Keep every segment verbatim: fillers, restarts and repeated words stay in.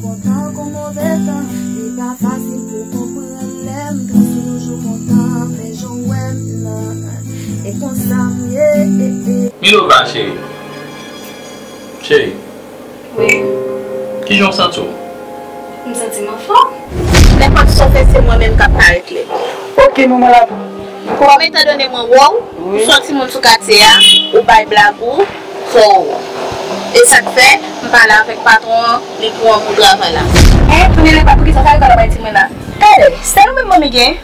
Bon tan kon move tan, li pa fasil pou konprann lè m tris, m toujou kontan, men jan w wè m nan, e konsa m ye. Milova, cheri. Cheri. Wi. Kijan w santi w? M santi m anfòm. Nenpòt sa w fè, se mwen menm k ap parèt li. Ok, manman la. Kòm etandone mwen wè w, ou se yon timoun sou katye a, ou bay blag ou, fò w. E sa k fè, m pale avèk patwon an, li pran pou travay la. Hein, tounen nan pat, poukisa w sa rive la bay timoun la? Talè, se nou menm manmi gen?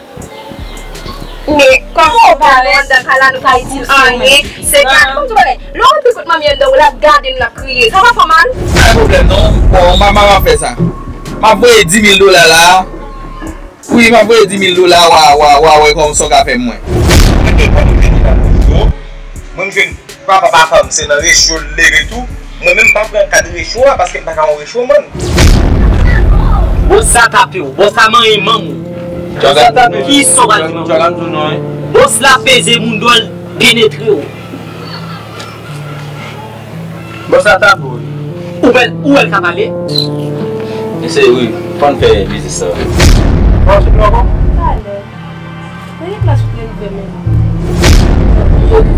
Men kòman w pale anndan kay la, nou pa di l anyen. Se gade kòm ti bagay. Lè w antre kot manmi anndan, w l ap gade m, l ap kriye. Sa pa fè w mal? Pa gen pwoblèm non. Bon, m ap, m ap fè sa. M ap voye dis mil dola la. Wi, m ap voye dis mil dola, w a, w a, w a wè kòman sa w ka fè mwen. Mwen, mwen jwenn papa pa fanm, se nan recho l leve tou. Mwen menm, m pa pran kad recho a, paske m pa ka yon recho, man. Bòs la tape w, bòs la manyen manm ou. Bòs la tape w. Ki sa w pral di manman w? Bòs la peze moun dwòl, penetre w. Bòs la tape w. Ou wè l, ou wè l ka pale? Mesye, wi, fò n fè biznis sa. Bon, se bon. Talè. Nan ki plas ou te rive menm? Ok.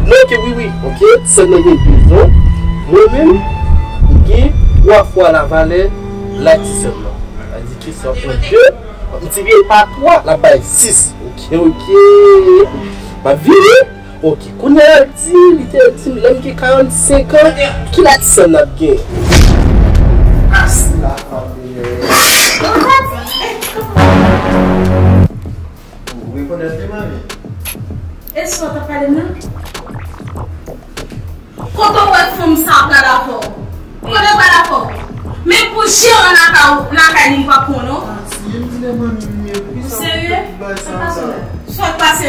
Non, ok, wi, wi. Ok, sèlman gen de zon. Mwen menm, m gen twa fwa lavalè la ti sèm nan. Sa di ki sa, yon de, m divize pa twa, l ap bay sis. Ok, ok. M ap vini. Ok, kounye a l di, li te di m lè m gen karannsenk an, ki la ti sèm n ap gen? Asi la fanmi. Ou rekonèt li, manmi? E sa w t ap pale m nan? Kote w wè fanm sa pral avè w? Kote l pral avè w? Men pou jeran lakay ou, lakay li, li p ap konnen w. Ou serye? Sa k pase w la? Sa k pase?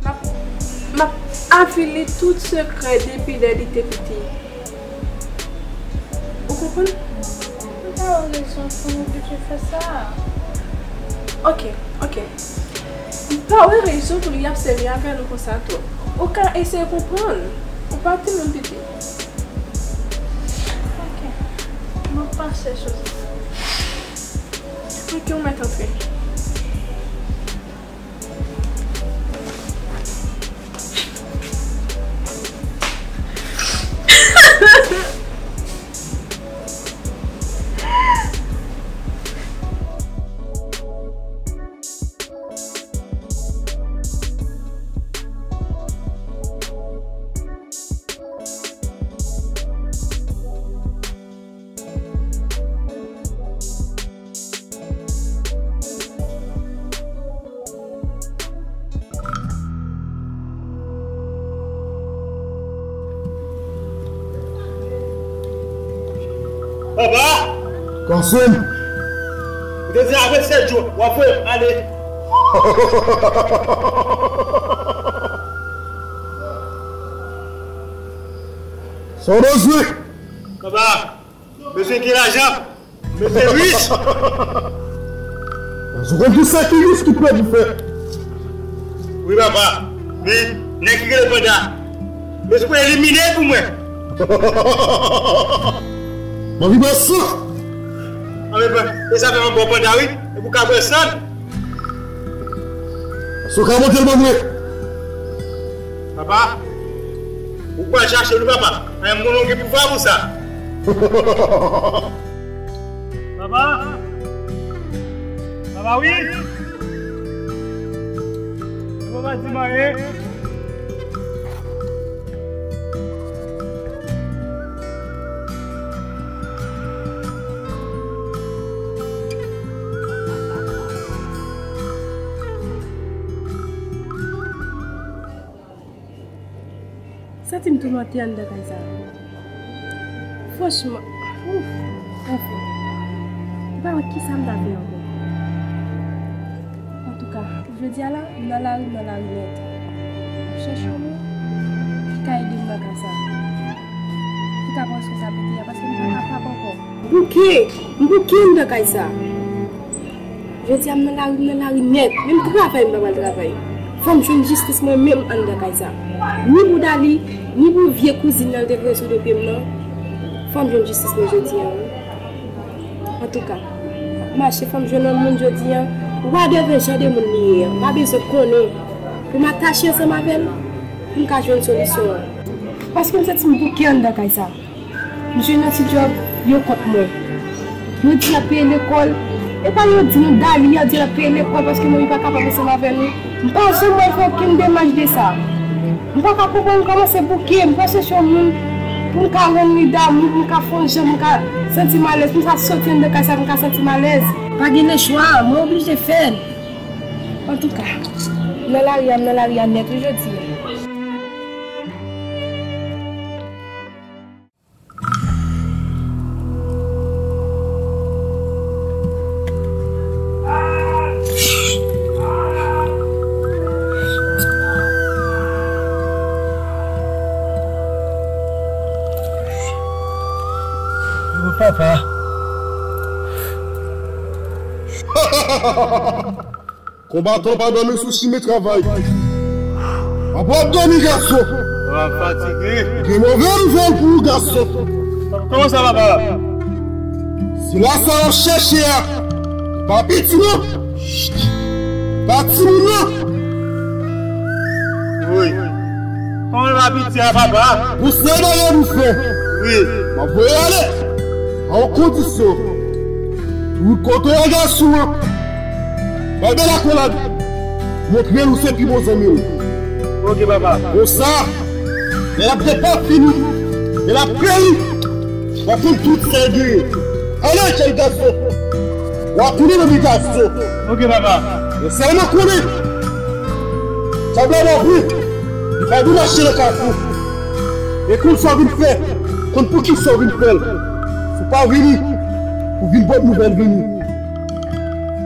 M ap, m ap avili tout sekrè depi lè li te piti. Ou konprann? Ou pa wè rezon pou m oblije fè sa. Ok, ok. M pa wè rezon pou li ap sèvi avè nou konsa tou. Ou ka eseye konprann. Ou pa timoun piti. Ok. M ap pase sou sa. Ok, ou mèt antre. Papa! Gason! Ou te di apre sèt jou, w ap voye m ale. Sa w bezwen? Papa, mesye ki lajan, mesye rich. Ou konn ki sakrifis ki prè pou fè? Wi, papa. Men, nèg ki rele Panda, mesye pou elimine l pou mwen. Mwen vin nan san. Anben, e sa fè mwen ba w Panda, wi. E pou ka bwè san l. Sa w ka monte l ban mwen. Papa, ou pral chache l wi, papa. Anyen moun gen pouvwa pou sa. Papa. Papa, wi. Papa, di m anyen. Santi m toumante anndan kay sa a. Franchman, ouf, anfen. M pa wè kisa m ta fè ankò. Antouka, jodi a la, m nan lari, m nan lari nèt. M ap chèche yon moun ki ka ede m nan ka sa a. Ki ka pran responsablite a, paske m pa kapab ankò. M bouke, m bouke anndan kay sa a. Jodi a m nan lari, m nan lari nèt. Menm travay m pa pral travay. Fò m jwenn jistis mwen menm anndan kay sa. Ni pou Dali, ni pou vye kouzin nan l te voye sou do pye m nan. Fò m jwenn jistis mwen jodi a, wi. Antouka, m mache, fò m jwenn yon moun jodi a. Whatever jan de moun li ye a, m pa bezwen konnen. Pou m atache ansanm avè l, pou m ka jwenn solisyon an. Paske m santi m bouke anndan kay sa. M jwenn yon ti djòb, yo kont mwen. Yo di y ap peye lekòl. E pa yo di nou, Dali, y ap di y ap peye lekòl paske Moyiz pa kapab ansanm avè nou. M pa janm wè l fè okenn demach de sa. M pa ka konprann kòman se bouke. M pral chèche yon moun pou m ka rann li damou, pou m ka fè yon jan, pou m ka santi m alèz, pou m sa soti anndan kay sa, pou m ka santi m alèz. Pa gen lechwa, mwen oblije fè l. Antouka, m nan lari a, m nan lari a nèt wi jodi a. Papa. Konbatan pa dòmi sou chimen travay. Papa ap dòmi, gason. Papa fatige. Gen move nouvèl pou ou, gason. Kòman sa, papa? Se la sa w ap chèche a. Pa piti, non. Pa timoun, non. Wi. Kòman l pa piti a, papa? Pou sa bagay nou fè. Wi. M ap voye ale. A yon kondisyon. Ou kote w gason an. Bay bèl akolad. Montre l ou se pi bon zanmi l. Ok, papa. Konsa, lè l ap depafini, lè l ap peri, w ap konn tout sa l genyen. Ale, jèn gason. W ap tounen nan men gason. Ok, papa. Men sèlman konnen, dyab la nan bri, li pa dwe mache nan kafou. E konn sa w vin fè, konn poukisa w vin fè l. Si w pa vini, pou vin bòt nouvèl vini.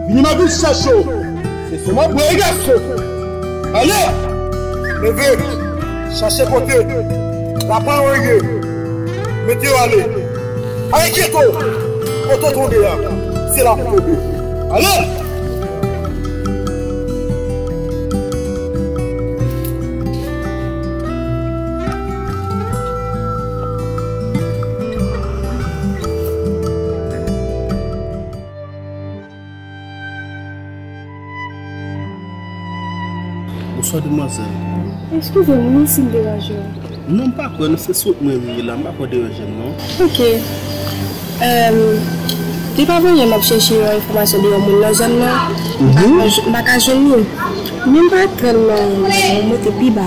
Vini m ap vin chache w. Se sou m ap pran gason. Ale! Leve! Chache kote lapal ou ye. Mete yo ale. Pa enkyete w. Kote w tonbe a, se la pou tonbe. Ale! Bonswa, demwazèl. Eskize m wi si m deranje w. Non, m pa kwè, non, se sot mwen rive la, m pa kwè w deranje m, non. Ok. Em, depi avan yè, m ap chèche yon enfòmasyon de yon moun nan zòn nan. M pa ka jwenn li. Men m pa tèlman, m monte pi ba.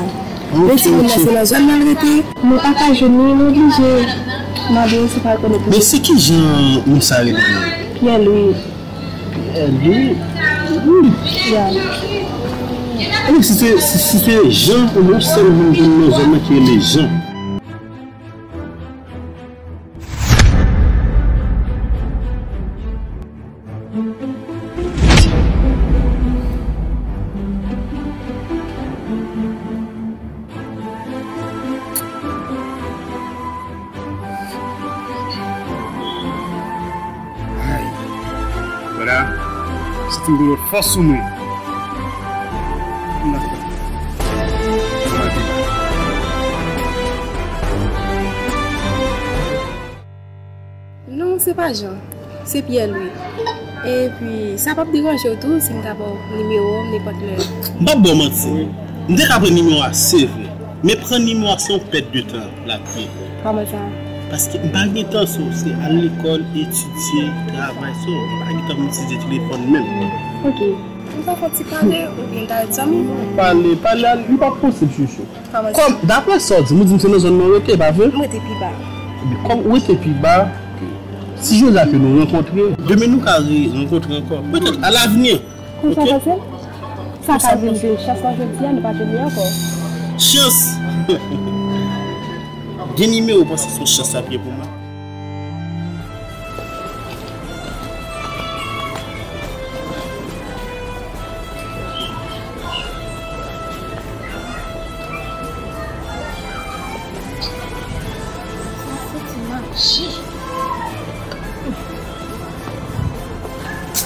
Men timoun nan se nan zòn nan l rete. Mwen pa ka jwenn li, m oblije mande si w pa konnen. Men se ki jan moun sa rele menm? Pierre Louis. Pierre Louis? Wi. Ya. Anben, si se, si, si se Jean, ou yon sèl moun ki nan zòn nan ki rele Jean. Ay. Vwala. Santi m gen lòt fòs sou mwen. Non, se pa Jean. Se Pierre Louis. Epi, sa p ap deranje w tou si m ta ba w nimewo w nenpòt lè? M p ap ba w manti. M te ka pran nimewo a, se vre. Men pran nimewo a se yon pèt de tan l ap ye. Kòman sa? Paske m pa gen tan, so, se al lekòl, etidye, travay, so, m pa gen tan pou m itilize telefòn menm. Ok. Nou ta fè yon ti pale oubyen ta ret zanmi? Pale, pale, li p ap posib, chouchou. Kòm, daprè sa w di m, ou di m se nan zòn nan w rete, pa vre? M rete pi ba. Kòm ou rete pi ba, si jodi a ke nou rankontre, demen nou ka re-, rankontre ankò. Petèt à l'avenir. Konsa, ok? Sa ka vin jwenn chans lan jodi a, nou pa jwenn li ankò. Chans! Gen nimewo, w panse se yon chans l ap ye pou mwen? Sa fouti mache.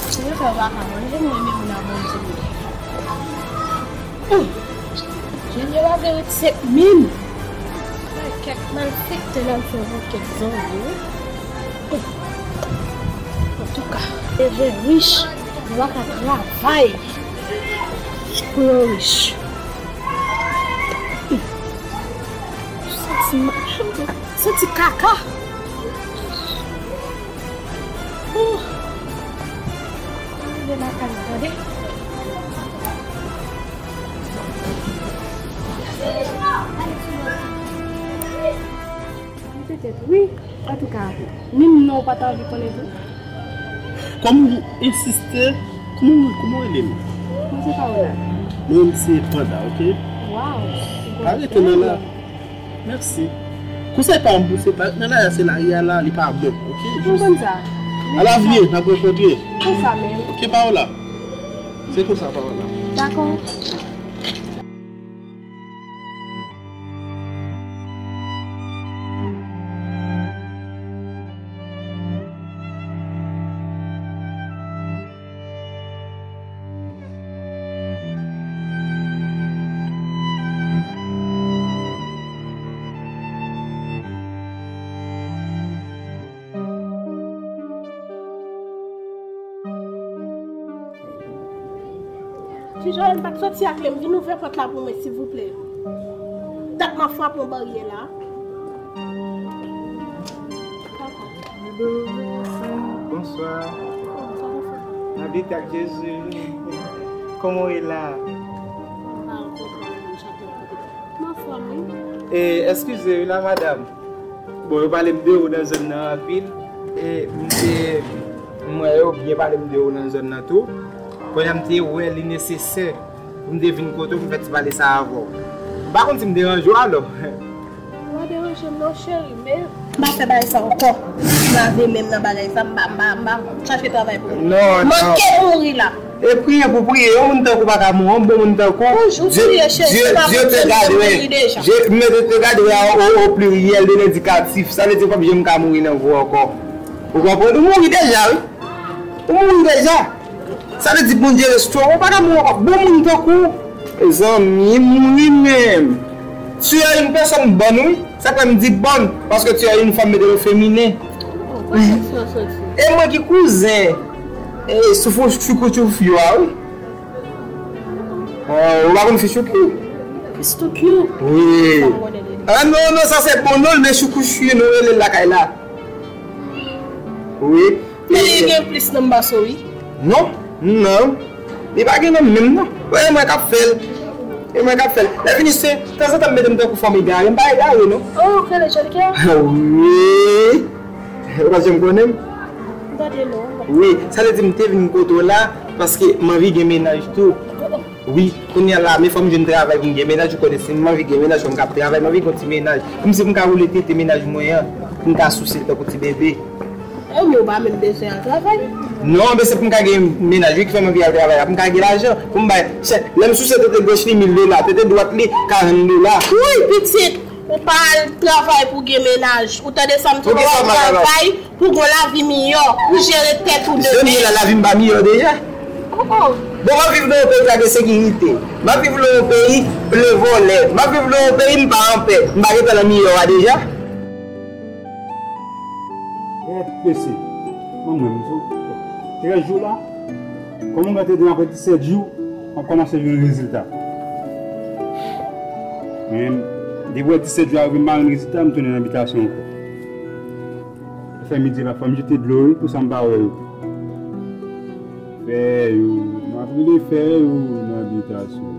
Se yo fè w pa ka manje, Hum. Jèn yo lage ret senk mil. Ay, kèk malfektè l al fè vòlè kèk zanmi, wi. Hum. Antouka, yo vle rich, yo pa ka travay pou yo rich. Hum. Santi m-, santi kaka. Oh. Rive lakay mwen, tande. Petèt, wi. Antouka, menm non w pa t anvi konnen tou. Kòm ou ensiste, kòman, kòman w rele m? Mwen se Paola. Mwen menm se Panda, oke? Waw. Pa rete nan la. Mèsi. Konsèy pa m pou se pa nan lari a, se lari a la, li pa bon, oke? Mwen konn sa. Alavni, n ap rankontre. Konsa menm. Oke, Paola. Se konsa, Paola. Dakò. Ti Joel, m pa t soti a kle, m vin ouvè pòt la pou mwen, silvouplè. Dat m ap frape yon baryè la. Alo, bonswa. N ap lite ak Jezi. Kòman w ye la? Anfòm, wi. E, eskize wi la, madanm. Bon, yo pale m de ou nan zòn nan anpil. E, m te, m wè yo byen pale m de ou nan zòn nan tou. Kounye a m te wè li nesesè pou m te vin kote w pou m fè ti pale sa avè w. M pa konn si m deranje w alò. Ou pa deranje m non, cheri, men m pa fè bagay sa ankò. M lave men m nan bagay sa, m pa, m pa, m pa chache travay pou ou. Non, non. Manke mouri la. E priye pou priye, yon moun tankou pa ka mouri, yon bon moun tankou. Bonjou, Dye, priye, cheri, Dye, se pa Dye te gadwe. Dye, mete te gadwe a o, o pliryèl de lendikatif. Sa vle di w p ap janm ka mouri nan vi w ankò. Ou konprann? Ou mouri deja, wi. Ou mouri deja. Sa vle di Bondye restore w, ou pa ka mouri ankò. Bon moun tankou w. Mezanmi, mouri menm. Tu es une personne bonne, wi. Sa k fè m di bonne, paske tu es une femme de le féminin. E mwen ki kouzen, e, soufou choukou choufyo a, wi. Oh, ou pa konn fi chouki? Fi chouki? Wi. Ah, non, non, sa se bon non, men choukou chouki, nou rele l lakay la. Wi. Men li gen plis nan baso, wi. Non, non. Li pa gen nan menm, non. Bon, e mwen k ap fè l. E mwen k ap fè l. Lè fini se, tanzantan m mete m tankou fanm egare. M pa egare, non. Oh, ou rele Jolika? Wi. Ou pa janm konnen m? M tande non. Wi, sa vle di m te vin kote w la, paske m anvi gen mennaj tou. Wi, kounye a la, men fò m jwenn travay pou m gen mennaj, ou konnen si m anvi gen mennaj, fò m kab travay, m anvi gen yon ti mennaj. Kòmsi pou m ka woule tete mennaj mwen an, pou m ka souse l tankou ti bebe. E men ou pa menm bezwen al travay? Non, men se pou m ka gen mennaj, wi, ki fè m anvi al travay la, pou m ka gen lajan, pou m bay, chè, lè m souse tete goch li mil dola, tete dwat li karant dola. Wi, pitit, ou pa al travay pou gen mennaj. Ou tande sa m di w, ou al travay pou gon lavi miyò, pou jere tèt ou demen. Jodi la, lavi m pa miyò deja? Oh, oh. Bon, m ap viv nan yon peyi ki pa gen sekirite. M ap viv nan yon peyi ple vòlè. M ap viv nan yon peyi m pa anpè. M pa gentan nan miyò a deja? Tèt pese. Mwen, mwen, m sou trèz jou la. Kòman mwen te di apre disèt jou, m ap kòmanse jwenn rezilta. Men, depi wè disèt jou arive, m pa jwenn rezilta, m tounen nan bitasyon ankò. Fè midi la, fò m jete dlo, wi, pou sa m pa wè yo. Fè yo, m ap rele fè yo nan bitasyon.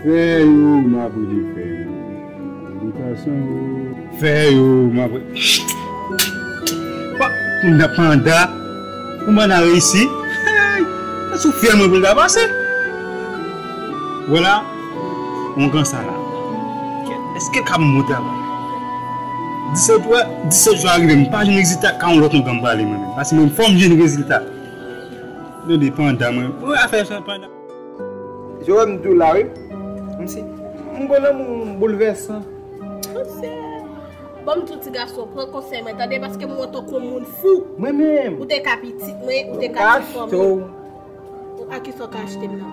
Fè yo, m ap rele fè yo. Bitasyon yo. Fè yo, m ap rele. Pa, m nan panda. Pou m ann a reyisi. Hey! Sa sou fyèl mwen pou l ta pase. Vwala. Ongan sa la. Èske l ka ban m bon travay? Disèt jou, disèt jou a rive, m pa jwenn rezilta, ka yon lòt ongan m prale mwen menm. Paske mwen fò m jwenn rezilta. Yo depandan mwen. Mwen afè sa pandan. Jewèm di w la, wi. Msi, m gon lanmou boulvèsan. Bon, m di w ti gason, pran konsèy mwen, tande, paske m wè w tankou yon moun fou. Mwen menm. Ou te ka pitit mwen, ou te ka ti fanmi. Ou a kisa w ka achte m nan?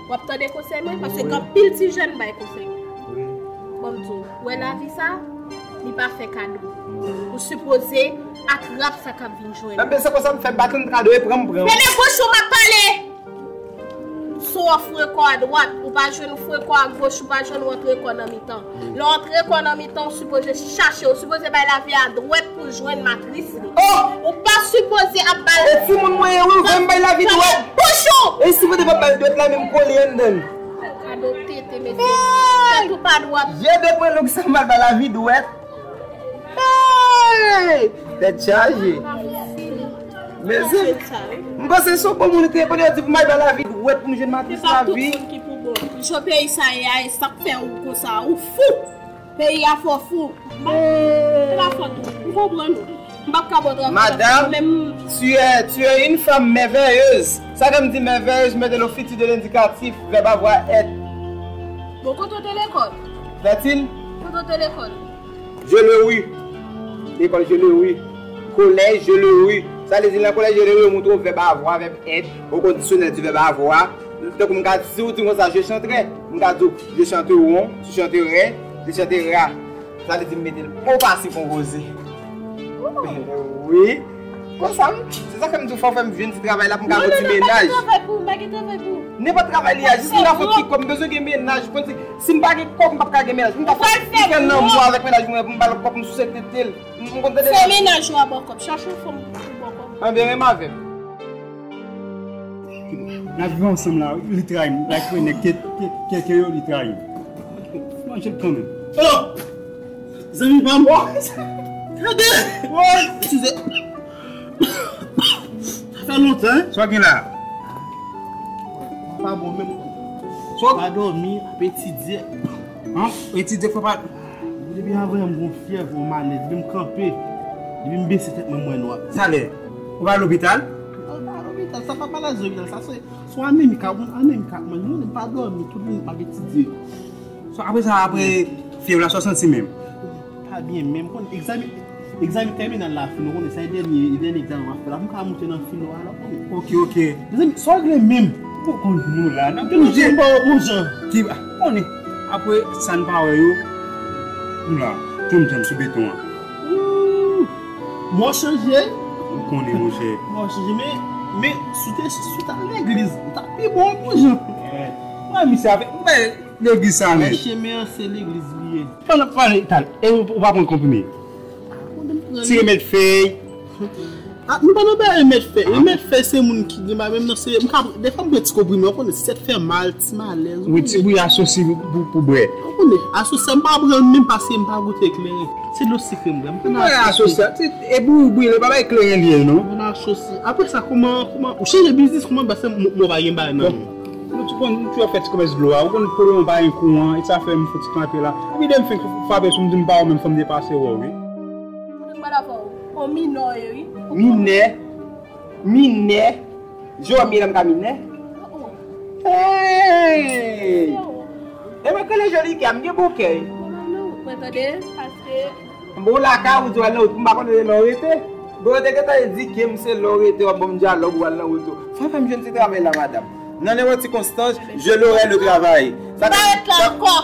W ap tande konsèy mwen, paske gen anpil ti jèn bay konsèy. Wi. Bon, m di w, wè lavi sa, li pa fè kado. Ou sipoze atrap sa k ap vin jwenn ou. Enben, se konsa m fè, m pa tann kado, e pran m pran. Se nan goch ou m ap pale! Si w ap fouye kò a dwat, ou pa jwenn, ou fouye kò a goch, ou pa jwenn, ou antre kò nan mitan. Lè w antre kò nan mitan, ou sipoze chache, ou sipoze bay lavi a dwèt pou jwenn matris li. Oh! Ou pa sipoze ap bay. E timoun mwen ye, wi, ou fè m bay lavi dwèt. Bouch ou! E si mwen te pa bay dwèt la, menm kole anndan l. Kado tete, mesye. Tèt ou pa dwat. Je dwèt mwen long, sa m al bay lavi dwèt. Hey! Tèt chaje. Mesye, m panse se yon bon moun li te ye, kounye a di pou m al bay lavi dwèt pou m jwenn matris lavi. Se pa tout moun ki pou bon. Jan peyi sa ye a, e sa k fè ou konsa, ou fou. Peyi a fè w fou. Se pa fòt ou. M konprann ou. M p ap ka ba w travay paske mwen menm. Madame, tu es, tu es une femme merveilleuse. Sa ke m di merveilleuse, mete le futur de l'indicatif, verbe avoir être. Bon, kote w te lekòl? Latin. Kote w te lekòl? Je le rue. Lekòl, je le rue. Kolèj, je le rue. Sa vle di nan kolèj, je le rue, ou montre w vèb avoir, vèb être, au conditionnel du verbe avoir. Tankou m ka di, si w di m konsa, je chanterai, m ka di w, je chanteron, tu chanterais, tu chanteras. Sa vle di m mete l o pasif konpoze. Wi. Konsa, m, se sa fè m di w fò w fè m jwenn ti travay la pou m ka gon ti mennaj. Non, non, non, m pa gen travay pou ou, m pa gen travay pou ou. Nenpòt travay li a, jis m ka fè ti kòb, m bezwen gen mennaj. Konn si, si m pa gen kòb, m p ap ka gen mennaj. M ta fè, m fè lanmou avèk mennaj mwen, pou m ba l kòb, m souse tete l. M, m konn tande. Se mennaj ou a ba w kòb, chache yon fanm pou ba w kòb. Anben, renmen avè m. N ap viv ansanm la, li trayi m. Like, nèg ke, ke, ke, ke yo, li trayi m. Manje l kanmenm. Alo! Zanmi pa m. Gade! Woy! Eskize. Sa fè lontan, hein? Sa w gen la? Pa bon menm. Sa w pa dòmi, ap etidye. An? Etidye fò pa. Depi avan yè m gon fyèv, yon malèz. Depi m kanpe, depi m bese tèt mwen, m wè nwa. Sa lè? Ou pa al lopital? Mwen pa al lopital, sa pa maladi lopital, sa se, se yon anemi k ap, yon anemi k ap manje mwen, m pa dòmi, tout jounen m ap etidye. So, apre sa, apre fyèv la, sa w santi menm? Pa byen menm, konnen egzamen, egzamen tèminal la fini, ou konnen sa e dènye, e dènye egzamen m ap fè la, pou m ka moute nan filo a la, ou konnen. Ok, ok. Mezanmi, sa w regle menm? Ou konn nou la, n ap toujou. Bon jan. Ki, ou konnen, apre sa n pa wè yo, nou la, djanm djanm sou beton an. Ooh, mwen chanje. Ou konnen, monchè. Mwen chanje, men, men, si w te, si w t al legliz, ou t ap pi bon, bon jan. Eh, mwen, misye avèk, mwen, legliz sa, men. Chemen an, se legliz li ye. Fò n ap pale, tal, e ou, ou pa pran konprime? Ti remèd fèy. Ah, m pa nan bay remèd fèy. Remèd fèy se moun ki gen bagay menm nan se, m ka, defwa m pran ti konprime, ou konnen tèt fè mal, ti malèz. Wi, ti bouyi asosye pou, pou, pou bwè. Ou konnen, asosye m pa pran menm paske m pa goute kleren. Se dlo sikre m bwè. M konn asosye. Ti, e bouyi, bouyi, li pa bay kleren li ye, non? M konn asosye. Apre sa, kòman, kòman, ou chanje biznis, kòman, paske m, m pa gen bagay nan men. Nou ti konn, nou ti ap fè ti komès dlo a. Ou konn pwoblèm pa gen kouran, e sa fè m fouti kanpe la. Epi de m fenk frape sou m, di m pa ou menm, fò m depase wè w, wi. Kote m pral avè w? O minò ye, wi. Minè. Minè. Jòmi la m ka minè. Hey! E mwen kele joli kè, m gen bon kè. Mwen tande, paske. Bon, lakay ou di w al nan wout, m pa konn lè w rete. Bon, yo te gentan edike m se lè w rete, w ap ban m dyalòg, ou al nan wout ou. Fò fè m jwenn ti travay la, madanm. Nan nenpòt sikonstans, je l'aurai le travail. Sa m pa ret la ankò.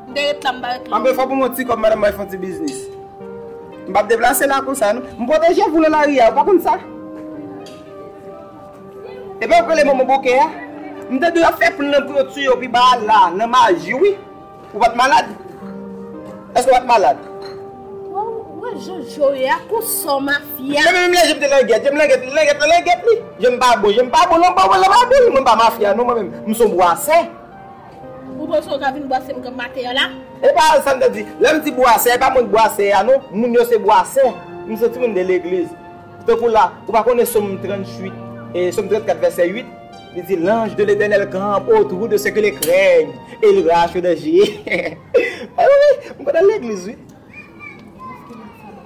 M te ret la, m pa ret la. Anben, fò pou mwen ti kòb, madanm, mwen fè yon ti biznis. M p ap deplase la konsa, non. M pwoteje vou nan lari a, ou pa konn sa? E pa w rele manman bokè a? M tande y ap fè plan pou yo tiye w pi ba a la, nan maji, wi. Ou pa t malad? Èske w pa t malad? Wè, wè jan je w ye a, konsa w mafya. Menm, menm lè je m te langèt, je m langèt, langèt lan langèt li. Je m pa bon, je m pa bon, non, pa bon, non, pa bon, mwen pa mafya, non, mwen menm. M se yon bwasè. Ou panse w ka vin bwase m kanpe atè a la? E pa sa m te di. Lè m di bwasè, e pa mwen k bwasè a, non. Moun yo se bwasè. M se timoun de legliz. Tankou la, ou pa konnen Sòm tranntuit, e, Sòm trannkat vèsè uit, li di, L'ange de l'Éternel campe autour de ceux qui le craignent, et il rassure de Dieu. Wi, wi, m konn al legliz, wi.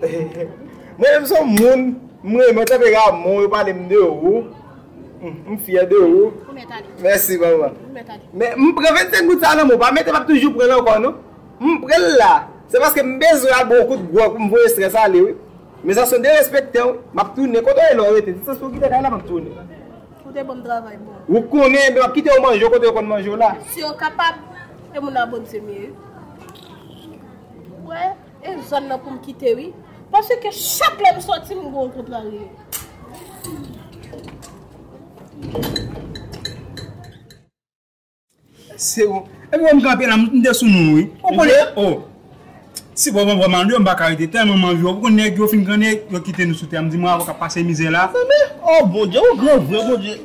Mwen menm se yon moun, m renmen w, tanperaman w, yo pale m de ou. M, m fyè de ou. Ou mèt ale. Mèsi, manman. Ou mèt ale. Men m pran vennsenk goud sa nan men w, pa mete m ap toujou pran l ankò, non. M pran l la. Se paske m bezwen al ba w yon kout gwòg pou m voye estrès ale, wi. Men sa se yon derespektan, wi. M ap tounen. Kote w ye la w rete? Distans pou w kite kay la, m ap tounen. Ou Te ban m travay bon. Ou konnen, ebyen, w ap kite yo manje w kote yo konn manje w la. Si yo kapab, e moun nan bondye m ye. Wè, e zòn nan pou m kite, wi. Paske chak lè m sòti, m gon kont la rive. Se ou. Epi, m kanpe la, m, m te sou nou, wi. Ou konnen, oh. Si bon, bon, bon, m anvi, m pa ka rete tèlman m anvi w. Ou konn nèg yo fin grannen, yo kite nou sou tè. M di, mwen, avè w k ap pase mizè la. Mezanmi, oh, Bondye, ou gran vre, Bondye.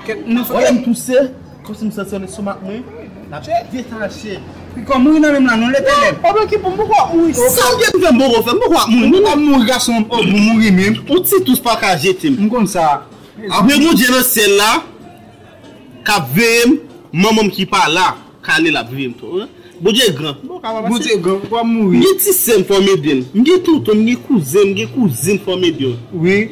Kèt, nou fè. Wè, m touse. Kòmsi m santi ann lestomak mwen, l ap detache. Pi kò mouri nan men m la non, Letènèl. Pablo ki pou m poko ap mouri. Sa w gen pou fè m poko fè, m poko ap mouri. M poko ap mouri, gason, oh, pou mouri menm. Yon ti tous pa ka jete m. M konn sa. Apre Bondye nan syèl la, k ap veye m, manman m ki pa la, k ale l ap veye m tou, wi. Bondye gran. Bondye gran, w ap mouri. M gen ti sè m fò m ede l. M gen tonton, m gen kouzen, m gen kouzin fò m ede yo. Wi.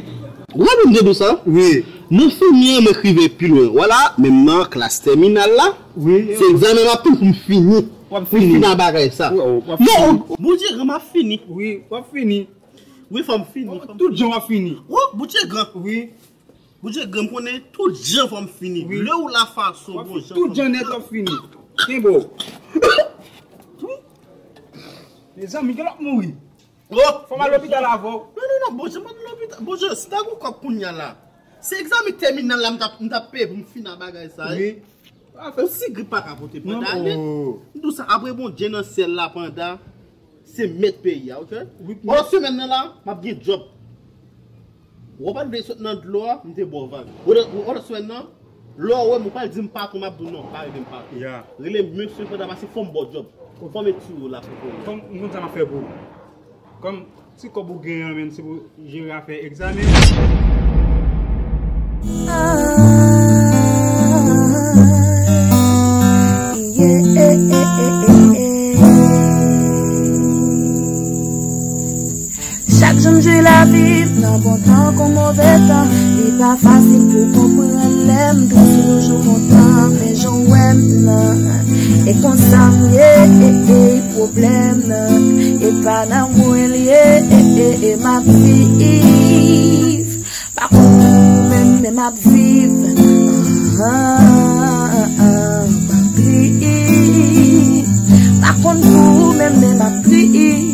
Ou konnen m te di w sa? Wi. Nan fini an, mwen k rive pi lwen. Vwala, menm nan klas tèminal la, wi, se egzamen m ap tann pou m fini. W ap fini. Pou m fini ak bagay sa. Wi, w ap fini. Non, Bondye gran, m ap fini. Wi, w ap fini. Wi, fò m fini. Tout jan w ap fini. Oh, Bondye gran. Wi. Bondye gran, m konnen tout jan fò m fini. Wi. Lè ou la fason, bon jan. Tout jan nèt w ap fini. Kenbe w. Mezanmi, gen lòt mouri. Oh, fò m al lopital avè w. Non, non, non, Bondye, m al lopital. Bondye, si ta gon kòb kounye a la. Se egzamen tèminal la, m t ap, m t ap peye pou m fini ak bagay sa, wi. Wi. Yon ti grip pa ka pote panda, non, oh. M di w sa, apre Bondye nan syèl la, panda, se mèt peyi a, oke? Wi, wi. Pandan semèn nan la, m ap gen djòb. Ou pa t vle sot nan dlo a, m te ba w vag. Ou, ou, ou swen nan, lè w wè m, ou pa di m patwon, m ap di w non, pa rele m patwon. Ya. Rele m mesye panda, paske fò m ba w djòb. Fò m etire w la pou kòb. Kòm m konn sa m ap fè pou ou. Kòm ti kòb ou genyen an, menm se pou jere afè egzamen. Chak jou m jwi lavi m nan bon tan kon move tan. Li pa fasil pou konprann lè m toujou kontan. Men jan w wè m nan, e konsa m ye, e, e, pwoblèm nan. E pa nan mwen l ye, e, e, e, m ap viv. Pa konn pou ou menm, men m ap viv. Ah, ah, ah, ah, m ap viv. Pa konn pou ou menm, men m ap viv.